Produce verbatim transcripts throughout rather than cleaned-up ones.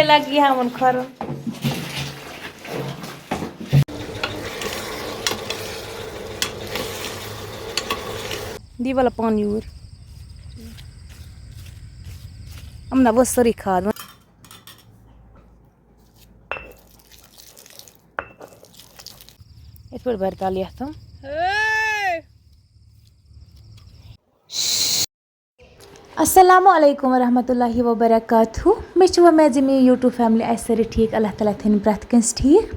لگہِ ہاوُن کھۄرُن۔ دی وَلہٕ پان یوٗرۍ۔ یِمن ہا ؤژھ سٲرٕے کھاد۔ یِتھ پٲٹھۍ بَرِ تَل یَتھ تِم۔ السلام علیکم ورحمۃ اللہ وبرکاتہ۔ مےٚ چھِ وۄمید زِ میٛٲنۍ YouTube family آسہِ سٲرٕے ٹھیٖک، اللہ تعالیٰ تھٲینۍ پرٛٮ۪تھ کٲنٛسہِ ٹھیٖک۔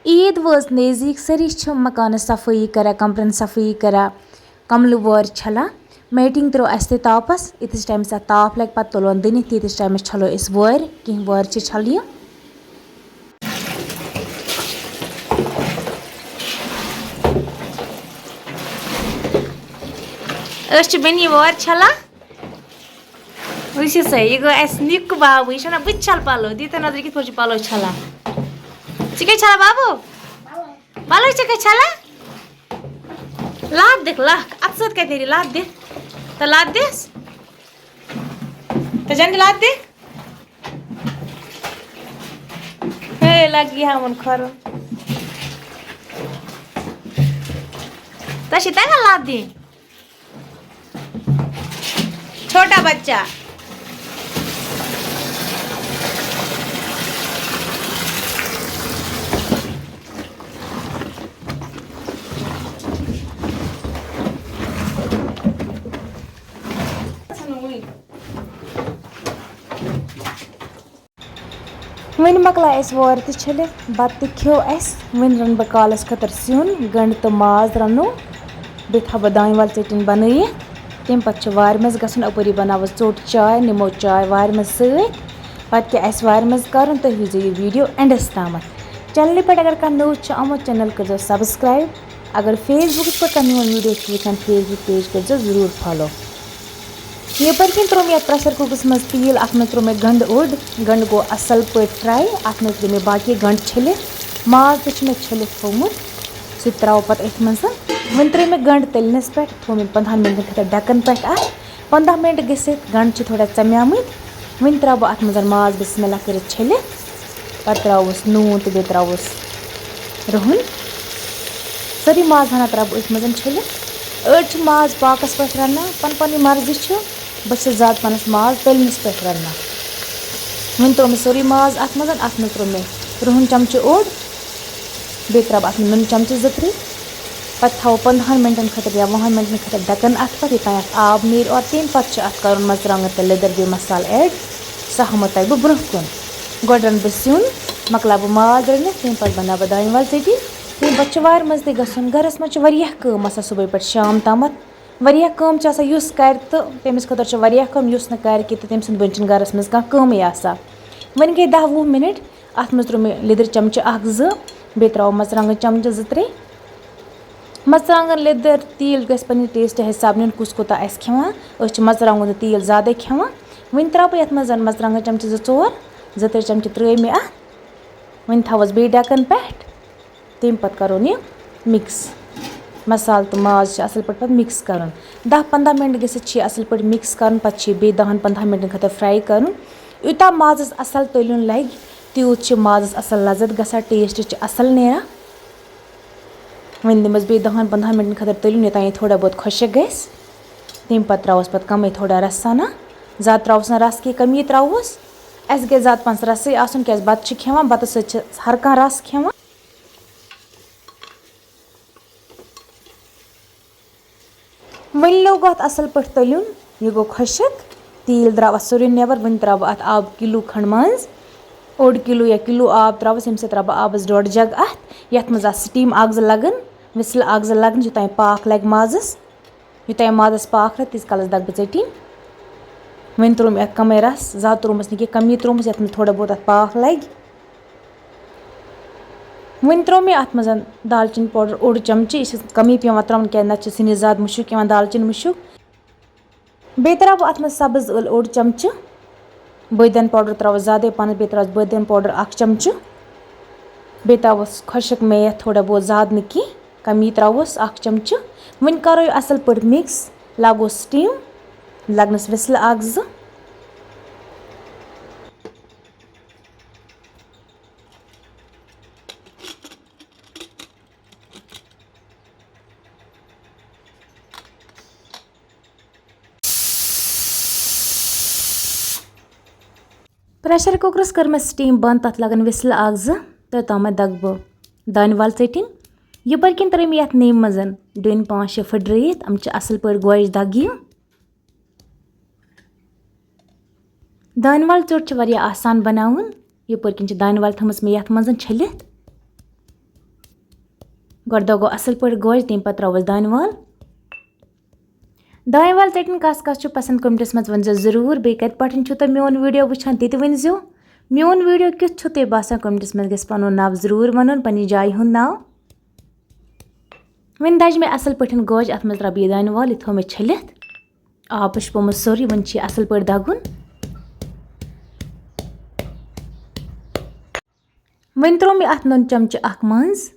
عیٖد وٲژ نزدیٖک، سٲری چھِ مکانَس صفٲیی کران، کمرَن صفٲیی کران، کملہٕ وورِ چھَلان، میٹِنٛگ ترٛٲو اَسہِ تہِ تاپَس۔ ییٖتِس ٹایمَس اَتھ تاپھ لَگہِ، پَتہٕ تُلون دٕنِتھ، تیٖتِس ٹایمَس چھَلو أسۍ وورِ، کینٛہہ وورِ چھِ چھَلنہِ۔ أسۍ چھِ بیٚنہِ یہِ وارِ چھَلان۔ وٕچھِو سا، یہِ گوٚو اَسہِ نِکہٕ بابہٕ، یہِ چھُ وَنان، "بہٕ تہِ چھَلہٕ پَلو۔" دِیِو تُہۍ نظر، یہِ کِتھ پٲٹھۍ چھُ پَلو چھَلان۔ ژٕ کیٛاہ چھَلان بابہٕ؟ پَلو چھَکھا چھَلان؟ لَتھ دِکھ، لَکھ۔ اَتھٕ سۭتۍ کَتہِ نیری؟ لَتھ دِ۔ تہٕ لَتھ دِس۔ تہٕ جَنڈِ لَتھ دِ۔ ہے، لَگہِ ہاوُن کھۄرُن۔ تۄہہِ چھِ تَگان لَتھ دِنۍ؟ چھوٹا بچہ۔ وۄنۍ مۄکلایہِ اَسہِ وارِ تہِ چھٔلِتھ، بَتہٕ تہِ کھیوٚو اَسہِ۔ وۄنۍ رَنہٕ بہٕ کالَس خٲطرٕ سیُن، گَنٛڈٕ تہٕ ماز رَنو۔ بیٚیہِ تھاوٕ بہٕ دانہِ وَل ژیٚٹِنۍ بَنٲیِتھ۔ تَمہِ پَتہٕ چھُ وارِ منٛز گژھُن، اَپٲری بَناوو ژوٚٹ چاے، نِمو چاے وارِ منٛز سۭتۍ۔ پَتہٕ کیٛاہ آسہِ وارِ منٛز کَرُن، تُہۍ وٕچھزیو یہِ video endَس تامَتھ۔ Channelہِ پٮ۪ٹھ اگر کانٛہہ نوٚو چھُ آمُت، channel کٔرۍزیو subscribe۔ اگر Facebookَس پٮ۪ٹھ کانٛہہ میون video چھُ وٕچھان، Facebook page کٔرۍزیو ضروٗر follow۔ یَپٲرۍ کِنۍ ترٛوو مےٚ یَتھ pressure cookerَس منٛز تیٖل، اَتھ منٛز ترٛوو مےٚ گَنٛڈٕ اوٚڑ، گَنٛڈٕ گوٚو اَصٕل پٲٹھۍ fry، اَتھ منٛز ترٛٲے مےٚ باقٕے گَنٛڈٕ چھٔلِتھ، ماز تہِ چھُ مےٚ چھٔلِتھ تھوٚومُت، سُہ تہِ ترٛاوو پَتہٕ أتھۍ منٛز۔ وۄنۍ ترٛٲے مےٚ گَنٛڈٕ تٔلنَس پٮ۪ٹھ، تھوٚو مےٚ پنٛدہَن مِنٹَن خٲطرٕ ڈَکَن پٮ۪ٹھ اَتھ۔ پنٛداہ مِنٹ گٔژھِتھ گَنٛڈٕ چھِ تھوڑا ژَمیمٕتۍ، وۄنۍ ترٛاوٕ بہٕ اَتھ منٛز ماز، بِسمِ اللہ کٔرِتھ چھٔلِتھ۔ پَتہٕ ترٛاووس نوٗن تہٕ بیٚیہِ ترٛاووس رُہُن۔ سٲری ماز ہنا ترٛاوٕ بہٕ أتھۍ منٛز چھٔلِتھ۔ أڑۍ چھِ ماز پاکَس پٮ۪ٹھ رَنان، پَن پَنٕنۍ مرضی چھِ۔ بہٕ چھَس زیادٕ پَہنَس ماز تٔلنِس پٮ۪ٹھ رَنان۔ وۄنۍ ترٛوو مےٚ سورُے ماز اَتھ منٛز، اَتھ منٛز ترٛوو مےٚ رُہُن چَمچہٕ اوٚڑ، بیٚیہِ ترٛاوٕ بہٕ اَتھ منٛز نُنہٕ چَمچہٕ زٕ ترٛےٚ۔ پَتہٕ تھاوو پنٛدہَن مِنٹَن خٲطرٕ یا وُہَن مِنٹَن خٲطرٕ ڈَکَن اَتھ پٮ۪ٹھ، یوٚتام اَتھ آب نیرِ اورٕ۔ تَمہِ پَتہٕ چھِ اَتھ کَرُن مَرژٕوانٛگَن تہٕ لیٚدٕر بیٚیہِ مصالہٕ add۔ سُہ ہاوہو تۄہہِ بہٕ برٛونٛہہ کُن۔ گۄڈٕ رَنہٕ بہٕ سیُن، مۄکلاو بہٕ ماز رٔنِتھ، تَمہِ پَتہٕ بَناو بہٕ دانہِ وَل ژیٚٹِنۍ، تَمہِ پَتہٕ چھِ وارِ منٛز تہِ گژھُن۔ گَرَس منٛز چھِ واریاہ کٲم آسان صُبحٲے پٮ۪ٹھ شام تامَتھ، واریاہ کٲم چھِ آسان۔ یُس کَرِ تہٕ تٔمِس خٲطرٕ چھِ واریاہ کٲم، یُس نہٕ کَرِ کینٛہہ تہٕ تٔمۍ سٕنٛدِ بٔنۍ چھِنہٕ گَرَس منٛز کانٛہہ کٲمٕے آسان۔ وۄنۍ گٔے دَہ وُہ مِنَٹ، اَتھ منٛز ترٛوو مےٚ لیٚدٕر چَمچہٕ اَکھ زٕ، بیٚیہِ ترٛاوو مَرژٕوانٛگَن چَمچہٕ زٕ ترٛےٚ۔ مَرژٕوانٛگَن، لیٚدٕر، تیٖل گژھِ پنٛنہِ taste حِساب نیُن، کُس کوٗتاہ آسہِ کھٮ۪وان۔ أسۍ چھِ مَرژٕوانٛگُن تہٕ تیٖل زیادَے کھٮ۪وان۔ وۄنۍ ترٛاوٕ بہٕ یَتھ منٛز مَرژٕوانٛگَن چَمچہٕ زٕ ژور، زٕ ترٛےٚ چَمچہٕ ترٛٲے مےٚ اَتھ۔ وۄنۍ تھاوَس بیٚیہِ ڈَکَن پٮ۪ٹھ، تَمہِ پَتہٕ کَرون یہِ mix۔ مصالہٕ تہٕ ماز چھِ اَصٕل پٲٹھۍ پَتہٕ mix کَرُن۔ دَہ پنٛداہ مِنٹ گٔژھِتھ چھِ یہِ اَصٕل پٲٹھۍ mix کَرُن، پَتہٕ چھِ یہِ بیٚیہِ دَہَن پنٛداہَن مِنٹَن خٲطرٕ fry کَرُن۔ یوٗتاہ مازَس اَصٕل تٔلیُن لَگہِ، تیوٗت چھِ مازَس اَصٕل لَذت گژھان، taste چھِ اَصٕل نیران۔ وۄنۍ دِمَس بیٚیہِ دَہَن پنٛداہَن مِنٹَن خٲطرٕ تٔلیُن، یوٚتام یہِ تھوڑا بہت خۄشٕک گژھِ۔ تَمہِ پَتہٕ ترٛاوَس پَتہٕ کَمٕے تھوڑا رَس ہنا، زیادٕ ترٛاوَس نہٕ رَس کینٛہہ، کَمی ترٛاوَس۔ اَسہِ گژھِ زیادٕ پَہَن رَسٕے آسُن، کیٛازِ بَتہٕ چھِ کھٮ۪وان، بَتَس سۭتۍ چھِ ہر کانٛہہ رَس کھٮ۪وان۔ وۄنۍ لوٚگ اَتھ اَصٕل پٲٹھۍ تٔلیُن، یہِ گوٚو خۄشٕک، تیٖل درٛاو اَتھ سورُے نٮ۪بَر۔ وۄنۍ ترٛاوٕ بہٕ اَتھ آب کِلوٗ کھنٛڈ منٛز، اوٚڑ کِلوٗ یا کِلوٗ آب ترٛاوَس، ییٚمہِ سۭتۍ ترٛاوٕ بہٕ آبَس ڈۄڈ جگ اَتھ، یَتھ منٛز اَتھ steam اَکھ زٕ لَگَن، whistle اَکھ زٕ لَگَن، یوٚتام پاکھ لَگہِ مازَس۔ یوٚتام مازَس پاکھ لَگہِ، تیٖتِس کالَس دَگہٕ بہٕ ژیٚٹِنۍ۔ وۄنۍ ترٛوو مےٚ اَتھ کَمٕے رَس، زیادٕ ترٛوومَس نہٕ کینٛہہ، کَمی ترٛوومَس، یَتھ منٛز تھوڑا بہت اَتھ پاکھ لَگہِ۔ وۄنۍ ترٛوو مےٚ اَتھ منٛز دالچیٖن powder اوٚڑ چمچہٕ، یہِ چھِ کَمٕے پٮ۪وان ترٛاوُن، کیٛازِ نَتہٕ چھِ سِنِس زیادٕ مُشُک یِوان دالچیٖن مُشُک۔ بیٚیہِ ترٛاوٕ بہٕ اَتھ منٛز سَبٕز ٲلہٕ اوٚڑ چمچہٕ، بٲدیان powder ترٛاوَس زیادَے پَہَن، بیٚیہِ ترٛاوَس بٲدیان powder اَکھ چمچہٕ، بیٚیہِ ترٛاوَس خۄشٕک میتھ تھوڑا بہت، زیادٕ نہٕ کینٛہہ، کَمی ترٛاوَس اَکھ چمچہٕ۔ وۄنۍ کَرو یہِ اَصٕل پٲٹھۍ mix، لاگو steam، لَگنَس whistle اَکھ زٕ۔ پریشر کُکرَس کٔر مےٚ سٹیٖم بنٛد، تَتھ لَگَن وِسلہٕ اَکھ زٕ، تہٕ توٚتام دَگہٕ بہٕ دانہِ وَل ژیٚٹِنۍ۔ یَپٲرۍ کِنۍ ترٲے مےٚ یَتھ نِمہِ منٛز ڈوٗنۍ پانٛژھ شےٚ پھٕٹرٲیِتھ، یِم چھِ اَصٕل پٲٹھۍ گوجہِ دَگہِ یہِ۔ دانہِ وَل ژیوٚٹ چھِ واریاہ آسان بَناوُن۔ یَپٲرۍ کِنۍ چھِ دانہِ وَل تھٲومٕژ مےٚ یَتھ منٛز چھٔلِتھ۔ گۄڈٕ دَگو اَصٕل پٲٹھۍ گوجہِ، تَمہِ پَتہٕ ترٛاوو أسۍ دانہِ وَل۔ دانہِ وَل ژیٚٹِنۍ کَس کَس چھُ پَسنٛد، comments منٛز ؤنۍزیو ضروٗر۔ بیٚیہِ کَتہِ پٮ۪ٹھ چھُو تُہۍ میون video وٕچھان، تہِ تہِ ؤنۍزیو۔ میون video کیُتھ چھُو تۄہہِ باسان، comments منٛز گژھِ پَنُن ناو ضروٗر وَنُن، پنٛنہِ جایہِ ہُنٛد ناو۔ وۄنۍ دَجہِ مےٚ اَصٕل پٲٹھۍ گوجہِ، اَتھ منٛز ترٛاوٕ بہٕ یہِ دانہِ وَل، یہِ تھوٚو مےٚ چھٔلِتھ۔ آب چھُ پیوٚمُت سورُے، وۄنۍ چھُ یہِ اَصٕل پٲٹھۍ دَگُن۔ وۄنۍ ترٛوو مےٚ اَتھ نُن چمچہٕ اَکھ منٛز۔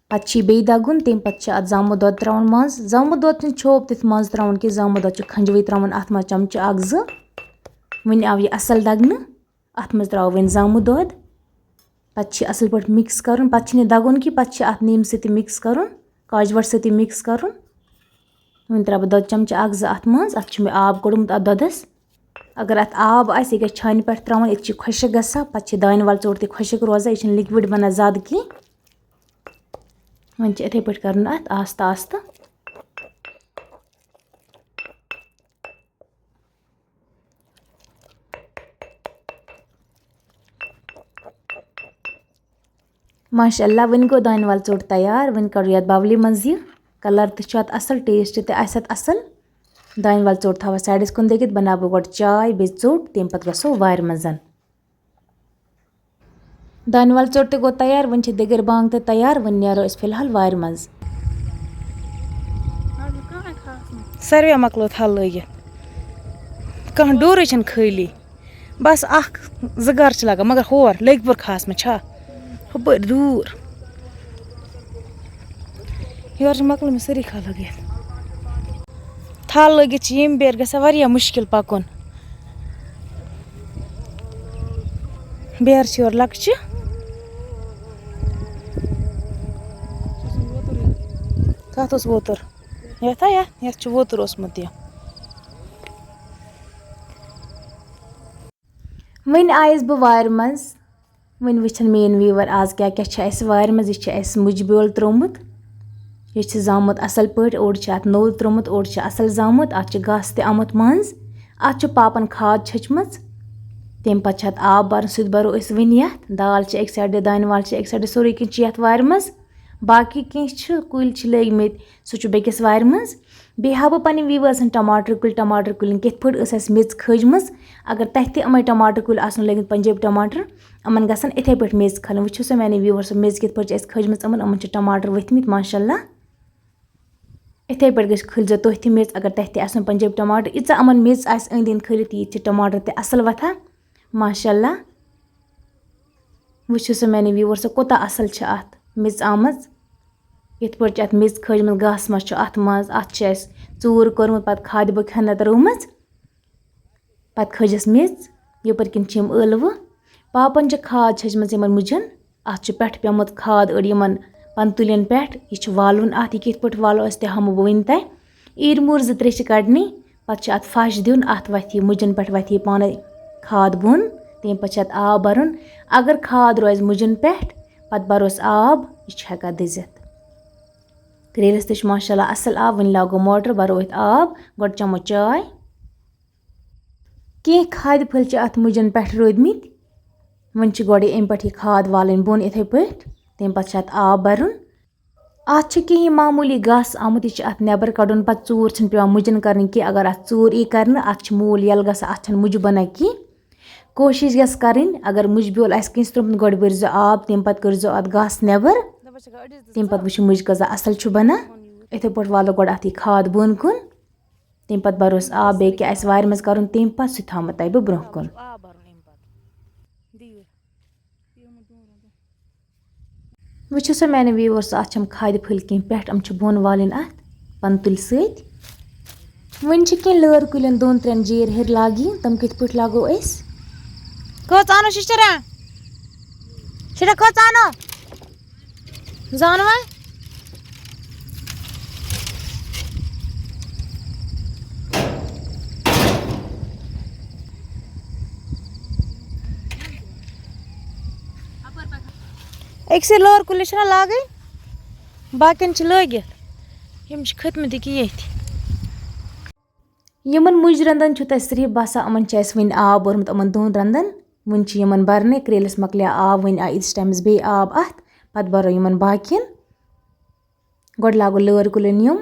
پَتہٕ چھُ یہِ بیٚیہِ دَگُن، تَمہِ پَتہٕ چھُ اَتھ زامُت دۄد ترٛاوُن منٛز۔ زامُت دۄد چھُنہٕ چھوٚپ دِتھ منٛز ترٛاوُن کینٛہہ، زامُت دۄد چھُ کھنٛجوٕے ترٛاوُن اَتھ منٛز چمچہٕ اَکھ زٕ۔ وۄنۍ آو یہِ اَصٕل دَگنہٕ۔ اَتھ منٛز ترٛاوو وۄنۍ زامُت دۄد۔ پَتہٕ چھُ یہِ اَصٕل پٲٹھۍ mix کَرُن۔ پَتہٕ چھُنہٕ یہِ دَگُن کینٛہہ، پَتہٕ چھُ اَتھ نِمہِ سۭتۍ تہِ mix کَرُن، کاجوَر سۭتۍ تہِ mix کَرُن۔ وۄنۍ ترٛاوٕ بہٕ دۄدٕ چمچہٕ اَکھ زٕ اَتھ منٛز۔ اَتھ چھُ مےٚ آب کوٚڑمُت اَتھ دۄدَس۔ اگر اَتھ آب آسہِ، یہِ گژھِ چھانہِ پٮ۪ٹھ ترٛاوُن، ییٚتہِ چھِ خۄشٕک گژھان، پَتہٕ چھِ دانہِ وَل ژوٚٹ تہِ خۄشٕک روزان، یہِ چھِنہٕ liquid بَنان زیادٕ کینٛہہ۔ وۄنۍ چھِ یِتھَے پٲٹھۍ کَرُن اَتھ آستہٕ آستہٕ۔ ماشاء اللہ، وۄنۍ گوٚو دانہِ وَل ژوٚٹ تیار۔ وۄنۍ کَڑو یَتھ bowlہِ منٛز یہِ۔ Colour تہِ چھُ اَتھ اَصٕل، taste تہِ آسہِ اَتھ اَصٕل۔ دانہِ وَل ژوٚٹ تھاوو sideس کُن دٔگِتھ، بَناوٕ بہٕ گۄڈٕ چاے، بیٚیہِ ژوٚٹ، تَمہِ پَتہٕ گژھو وارِ منٛز۔ دانہِ وَل ژوٚٹ تہِ گوٚو تیار، وۄنۍ چھِ دِگٕر بانٛگ تہِ تیار، وۄنۍ نیرو أسۍ فی الحال وارِ منٛز۔ ساروِیو مۄکلو تھل لٲگِتھ، کانٛہہ ڈورٕے چھَنہٕ خٲلی، بس اکھ زٕ گرٕ چھِ لگان، مگر ہور لٔگۍ پوٗر کھاسنہٕ چھا ہُپٲرۍ دوٗر، یورٕ چھِ مۄکلٲمٕتۍ سٲری خلق یِتھ۔ تھل لٲگِتھ چھِ ییٚمہِ بیرِ گژھان واریاہ مُشکِل پَکُن۔ بیرٕ چھِ یورٕ لۄکچہِ۔ کَتھ اوس ووتُر؟ یَتھ ہا، یَتھ، یَتھ چھُ ووتُر اوسمُت یہِ۔ وۄنۍ آیَس بہٕ وارِ منٛز۔ وۄنۍ وٕچھن میٲنۍ viewer آز کیٛاہ کیٛاہ چھِ اَسہِ وارِ منٛز۔ یہِ چھِ اَسہِ مُجہِ بیول ترٛوومُت۔ یہِ چھِ زامُت اَصٕل پٲٹھۍ، اوٚڑ چھِ اَتھ نوٚو ترٛوومُت، اوٚڑ چھِ اَصٕل زامُت۔ اَتھ چھِ گاسہٕ تہِ آمُت منٛز۔ اَتھ چھِ پاپَن کھاد چھٔچمٕژ۔ تَمہِ پَتہٕ چھِ اَتھ آب بَرُن، سُہ تہِ بَرو أسۍ وٕنہِ یَتھ۔ دال چھِ اَکہِ سایڈٕ، دانہِ وَل چھِ اَکہِ سایڈٕ، سورُے کینٛہہ چھِ یَتھ وارِ منٛز۔ باقٕے کینٛہہ چھِ، کُلۍ چھِ لٲگۍ مٕتۍ، سُہ چھُ بیٚکِس وارِ منٛز۔ بیٚیہِ ہاوٕ بہٕ پنٕنۍ viewersن ٹماٹر کُلۍ، ٹماٹر کُلٮ۪ن کِتھ پٲٹھۍ ٲس اَسہِ میٚژ کھٲجمٕژ۔ اگر تۄہہِ تہِ یِمَے ٹماٹر کُلۍ آسَن لٲگمٕتۍ، پنجٲبۍ ٹماٹر، یِمَن گژھن یِتھَے پٲٹھۍ میٚژ کھَلٕنۍ۔ وٕچھِو سا میٛانہِ viewersو، میٚژ کِتھ پٲٹھۍ چھِ اَسہِ کھٲجمٕژ یِمَن، یِمَن چھِ ٹماٹر ؤتھۍ مٕتۍ ماشاء اللہ۔ یِتھَے پٲٹھۍ گژھِ کھٲلۍزیو تُہۍ تہِ میٚژ، اگر تۄہہِ تہِ آسَن پنجٲبۍ ٹماٹر۔ ییٖژاہ یِمَن میٚژ آسہِ أنٛدۍ أنٛدۍ کھٲلِتھ، ییٖتۍ چھِ ٹماٹر تہِ اَصٕل وۄتھان ماشاء اللہ۔ وٕچھِو سا میٛانہِ viewersو، کوٗتاہ اَصٕل چھِ اَتھ میٚژ آمٕژ۔ یِتھ پٲٹھۍ چھِ اَتھ میٚژ کھٲجمٕژ، گاسہٕ ما چھُ اَتھ منٛز، اَتھ چھِ اَسہِ ژوٗر کوٚرمُت، پَتہٕ کھادِ بہٕ کھٮ۪نہٕ ترٲومٕژ۔ پَتہٕ کھٲجِس میٚژ، یَپٲرۍ کِنۍ چھِ یِم ٲلوٕ۔ پاپَن چھِ کھاد چھٔجمٕژ یِمَن مُجَن۔ اَتھ چھُ پٮ۪ٹھٕ پیوٚمُت کھاد أڑ یِمَن پَنہٕ تُلٮ۪ن پٮ۪ٹھ۔ یہِ چھُ والُن اَتھ، یہِ کِتھ پٲٹھۍ والو أسۍ تہِ ہاومو بہٕ وٕنۍ تۄہہِ۔ ایٖر موٗر زٕ ترٛےٚ چھِ کَڑنہِ، پَتہٕ چھُ اَتھ پھَش دیُن، اَتھ وَتھِ یہِ مُجَن پٮ۪ٹھ وَتھِ یہِ پانَے کھاد بۄن، تَمہِ پَتہٕ چھُ اَتھ آب بَرُن۔ اگر کھاد روزِ مُجَن پٮ۪ٹھ، پَتہٕ بَروس آب، یہِ چھُ ہٮ۪کان دٔزِتھ۔ کرٛیلِس تہِ چھُ ماشاء اللہ اَصٕل آب، وۄنۍ لاگو موٹر، بَرو أتھۍ آب، گۄڈٕ چٮ۪مو چاے۔ کینٛہہ کھادِ پھٔلۍ چھِ اَتھ مُجَن پٮ۪ٹھ روٗدۍمٕتۍ، وۄنۍ چھِ گۄڈٕ اَمہِ پٮ۪ٹھ یہِ کھاد والٕنۍ بۄن یِتھَے پٲٹھۍ، تَمہِ پَتہٕ چھِ اَتھ آب بَرُن۔ اَتھ چھِ کینٛہہ یہِ معموٗلی گاسہٕ آمُت، یہِ چھِ اَتھ نٮ۪بَر کَڑُن، پَتہٕ ژوٗر چھِنہٕ پٮ۪وان مُجَن کَرٕنۍ کینٛہہ۔ اگر اَتھ ژوٗر یی کَرنہٕ، اَتھ چھِنہٕ موٗل یَلہٕ گژھان، اَتھ چھَنہٕ مُجہِ بَنان کینٛہہ۔ کوٗشِش گژھِ کَرٕنۍ، اگر مُجہِ بیول آسہِ کٲنٛسہِ ترٛوومُت، گۄڈٕ بٔرۍزیو آب، تَمہِ پَتہٕ کٔرۍزیو اَتھ گاسہٕ نٮ۪بَر، تَمہِ پَتہٕ وٕچھِو مُجہِ کۭژاہ اَصٕل چھُ بَنان۔ یِتھَے پٲٹھۍ والو گۄڈٕ اَتھ یہِ کھاد بۄن کُن، تَمہِ پَتہٕ بَروس آب، بیٚیہِ کیٛاہ آسہِ وارِ منٛز کَرُن، تَمہِ پَتہٕ سُہ تہِ تھاومو تۄہہِ بہٕ برٛونٛہہ کُن۔ وٕچھِو سا میٛانہِ viewersو، اَتھ چھَم کھادِ پھٔلۍ کینٛہہ پٮ۪ٹھ، یِم چھِ بۄن والٕنۍ اَتھ پَنہٕ تُلۍ سۭتۍ۔ وۄنۍ چھِ کینٛہہ لٲر کُلٮ۪ن دۄن ترٛٮ۪ن جیٖر ہیٚرِ لاگٕنۍ، تِم کِتھ پٲٹھۍ لاگو أسۍ؟ کٔژ اَنو شِشتٕرا؟ شِشتٕرا کٔژ اَنو؟ زانوا؟ أکسٕے لٲر کُلِس چھِنہ لاگٕنۍ، باقین چھِ لٲگِتھ۔ یِم چھِ کھٔتمٕتۍ ییٚکیٛاہ ییٚتھۍ۔ یِمن مُجہِ رندن چھُ تۄہہِ صرف باسان، یِمن چھِ اَسہِ وُنہِ آب بوٚرمُت یِمن دۄن رندن۔ وُنہِ چھِ یِمن برنٕے، کرٛیلِس مۄکلیو آب، وُنہِ آیہِ ییٖتِس ٹایمس بیٚیہِ آب اَتھ، پتہٕ برو یِمن باقین۔ گۄڈٕ لاگو لٲر کُلٮ۪ن یِم،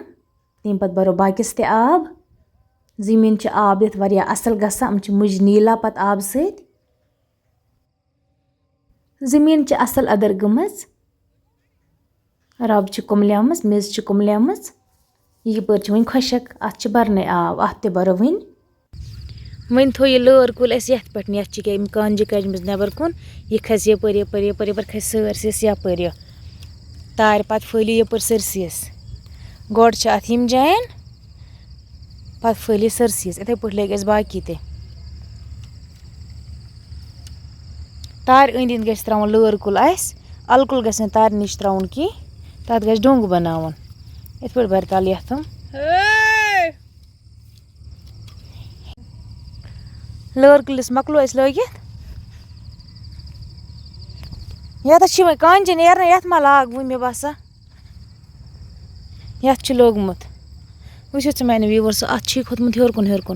تَمہِ پتہٕ برو باقیس تہِ آب۔ زٔمیٖن چھِ آب دِتھ واریاہ اَصٕل گژھان، یِم چھِ مُجہِ نیٖلا پتہٕ آبہٕ سۭتۍ۔ زٔمیٖن چھِ اَصٕل اَدٕر گٔمٕژ، رَب چھِ کُملیمٕژ، میٚژ چھِ کُملیمٕژ۔ یہِ یَپٲرۍ چھِ وۄنۍ خۄشک، اَتھ چھِ بَرنَے آب، اَتھ تہِ بَرو وۄنۍ۔ وۄنۍ تھوٚو یہِ لٲر کُل اَسہِ یَتھ پٮ۪ٹھ، یَتھ چھِ کیٛاہ یِم کانجہِ کَجمٕژ نٮ۪بَر کُن، یہِ کھسہِ یَپٲرۍ، یَپٲرۍ، یَپٲرۍ، یَپٲرۍ کھسہِ سٲرسٕے یَپٲرۍ یہِ تارِ، پَتہٕ پھٔہلہِ یہِ یَپٲرۍ سٲرسٕے۔ گۄڈٕ چھِ اَتھ یِم جایَن، پَتہٕ پھٔہلہِ سٲرسٕے۔ یِتھَے پٲٹھۍ لٔگۍ اَسہِ باقی تہِ۔ تارِ أنٛدۍ أنٛدۍ گژھِ ترٛاوُن لٲر کُل اَسہِ، اَلہٕ کُل گژھِ نہٕ تارِ نِش ترٛاوُن کینٛہہ، تَتھ گژھِ ڈوٚنٛگ بَناوُن۔ یِتھ پٲٹھۍ بَرِ تَلہٕ یَتھ تِم۔ لٲر کُلِس مۄکلو اَسہِ لٲگِتھ۔ یَتھ چھِ وۄنۍ کانجہِ نیران، یَتھ ما لاگ وۄنۍ مےٚ باسان۔ یَتھ چھُ لوٚگمُت۔ وٕچھِو ژٕ میٛانہِ viewers، اَتھ چھُے کھوٚتمُت ہیوٚر کُن، ہیوٚر کُن۔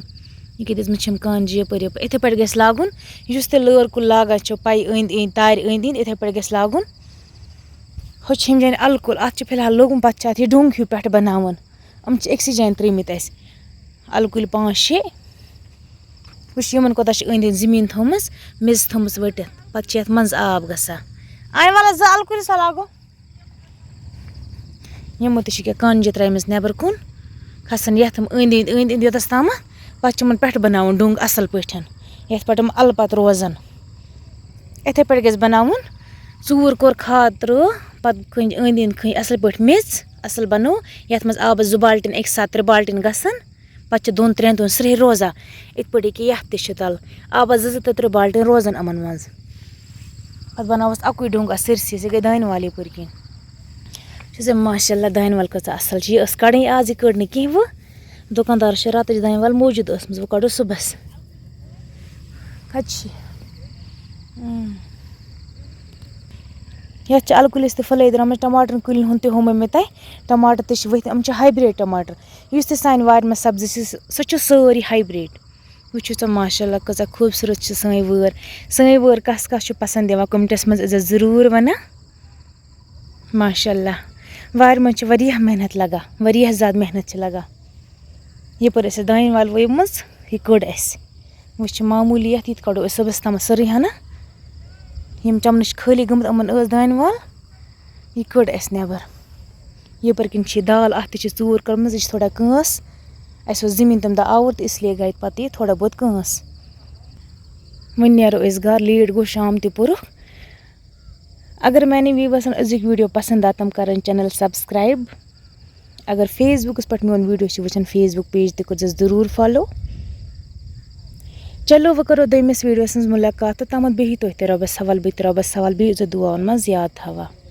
یہِ کیٛاہ دِژمٕژ چھَم کانجہِ یَپٲرۍ، یَپٲرۍ۔ یِتھَے پٲٹھۍ گژھِ لاگُن، یُس تہِ لٲر کُل لاگان چھِ پَیہِ أنٛدۍ أنٛدۍ، تارِ أنٛدۍ أنٛدۍ، یِتھَے پٲٹھۍ گژھِ لاگُن۔ ہُہ چھِ ییٚمہِ جایہِ اَلہٕ کُل، اَتھ چھُ فِلحال لوٚگمُت، پَتہٕ چھِ اَتھ یہِ ڈوٚنٛگ ہیوٗ پٮ۪ٹھٕ بَناوُن۔ یِم چھِ أکسٕے جایہِ ترٛٲومٕتۍ اَسہِ اَلہٕ کُلۍ پانٛژھ شےٚ۔ وٕچھ، یِمَن کوٗتاہ چھِ أنٛدۍ أنٛدۍ زٔمیٖن تھٲومٕژ، میٚژ تھٲومٕژ ؤٹِتھ، پَتہٕ چھِ یَتھ منٛز آب گژھان۔ اَمہِ وَلہٕ زٕ اَلہٕ کُلۍ سا لاگو۔ یِمو تہِ چھِ کیٛاہ کانجہِ ترٛایمَژ نٮ۪بَر کُن، کھَسان یَتھ یِم أنٛدۍ أنٛدۍ، أنٛدۍ أنٛدۍ یوٚتَس تامَتھ، پَتہٕ چھِ یِمَن پٮ۪ٹھٕ بَناوُن ڈوٚنٛگ اَصٕل پٲٹھۍ، یَتھ پٮ۪ٹھ یِم اَلہٕ پَتہٕ روزَن۔ یِتھَے پٲٹھۍ گژھِ بَناوُن، ژوٗر کوٚر کھاد ترٛٲو، پَتہٕ کھٔنۍ أنٛدۍ أنٛدۍ کھٔنۍ اَصٕل پٲٹھۍ میٚژ، اَصٕل بَنوو، یَتھ منٛز آبَس زٕ بالٹیٖن اَکہِ ساتہٕ ترٛےٚ بالٹیٖن گژھن۔ پَتہٕ چھِ دۄن ترٛٮ۪ن دۄہَن سرٛیٚہہ روزان۔ یِتھ پٲٹھۍ ییٚکیٛاہ یَتھ تہِ چھِ تَلہٕ آبَس زٕ زٕ تہٕ ترٛےٚ بالٹیٖن روزان یِمَن منٛز۔ پَتہٕ بَناوَس اَکُے ڈوٚنٛگ اَتھ سٲرسٕے، سُہ گٔے دانہِ وَل یَپٲرۍ کِنۍ۔ چھِ زِ ماشاء اللہ، دانہِ وَل کۭژاہ اَصٕل چھِ۔ یہِ ٲس کَڑٕنۍ آز، یہِ کٔڑ نہٕ کینٛہہ وٕ۔ دُکاندارَس چھِ راتٕچ دانہِ وَل موٗجوٗد ٲسمٕژ، وٕ کَڑو صُبحَس۔ کَتہِ چھِ یہِ؟ اۭں۔ یَتھ چھِ اَلہٕ کُلِس تہِ پھٕلے درٛامٕژ، ٹماٹرَن کُلٮ۪ن ہُنٛد تہِ ہومو مےٚ تۄہہِ۔ ٹماٹر تہِ چھِ ؤتھۍ، یِم چھِ hybrid ٹماٹر۔ یُس تہِ سانہِ وارِ منٛز سبزی چھِ، سۄ چھِ سٲرٕے hybrid۔ وٕچھِو سا ماشاء اللہ کۭژاہ خوٗبصوٗرت چھِ سٲنۍ وٲر۔ سٲنۍ وٲر کَس کَس چھُ پَسنٛد یِوان، comments منٛز ٲسۍزیو ضروٗر وَنان۔ ماشاء اللہ، وارِ منٛز چھِ واریاہ محنت لَگان، واریاہ زیادٕ محنت چھِ لَگان۔ یَپٲرۍ ٲسۍ اَسہِ دانہِ وَل ؤومٕژ، یہِ کٔڑ اَسہِ۔ وۄنۍ چھِ معموٗلی یَتھ، یہِ تہِ کَڑو أسۍ صُبحَس تامَتھ سٲرٕے ہَنا۔ یِم چَمنہٕ چھِ خٲلی گٔمٕتۍ، یِمَن ٲس دانہِ وَل، یہِ کٔڑ اَسہِ نٮ۪بَر۔ یَپٲرۍ کِنۍ چھِ یہِ دال، اَتھ تہِ چھِ ژوٗر کٔرمٕژ، یہِ چھِ تھوڑا کٲنٛس۔ اَسہِ اوس زٔمیٖن تَمہِ دۄہ آوُر، تہٕ اِسلیے گٔے پَتہٕ یہِ تھوڑا بہت کٲنٛس۔ وۄنۍ نیرو أسۍ گَرٕ، late گوٚو، شام تہِ پوٚرُکھ۔ اگر میٛانٮ۪ن viewers-ن أزیُک video پَسنٛد آو، تِم کَرَن channel subscribe۔ اگر Facebook-س پٮ۪ٹھ میون video چھِ وٕچھان، Facebook page تہِ کٔرۍزیوس ضروٗر follow۔ چلو، وۄنۍ کَرو دوٚیمِس video-س منٛز مُلاقات، تہٕ تامَتھ بیٚہِو تُہۍ تہِ رۄبَس حوال، بہٕ تہِ رۄبَس حوال، بِہِو زِ دُعاوَن منٛز یاد تھاوان۔